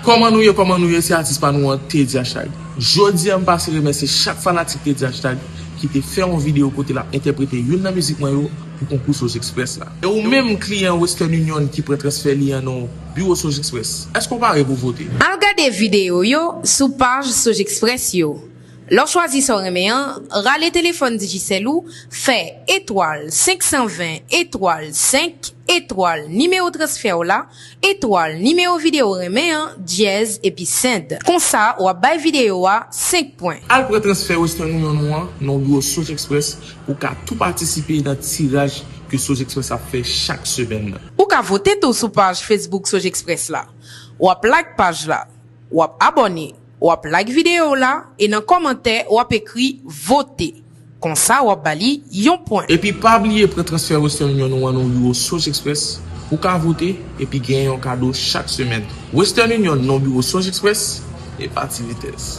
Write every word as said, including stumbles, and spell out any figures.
Kòman nou ye, kòman nou ye, se atis pa nou an, Teddy Hashtag. Jodi a, m pase remèsye chak fanatik Teddy Hashtag ki te fè yon videyo kote l ap entèprete youn nan mizik mwen yo pou konkou Soge Express la. E ou menm kliyan Western Union ki pran transfè li an nan biwo Soge Express, èske w pare pou vote? Al gade videyo yo sou paj Soge Express yo. Lè w chwazi sa w renmen an, rale telefòn Digicel ou, fè etwal senk san ven etwal senk etwal nimewo transfè w la, etwal nimewo videyo w renmen an, dyèz epi send. Konsa, w ap bay videyo a senk pwen. Al pran transfè Western Union ou an nan yon biwo Soge Express pou w ka tou patisipe nan tiraj ke Soge Express ap fè chak semèn nan. Ou ka vote tou sou paj Facebook Soge Express la. W ap like paj la. W ap abòne. W ap like videyo w la e nan kòmantè w ap ekri vote. Konsa w ap ba li yon pwen. Epi pa bliye pran transfè Western Union ou an nan yon biwo Soge Express pou w ka vote epi genyen yon kado chak semèn. Western Union nan yon biwo Soge Express, e pa ti vitès.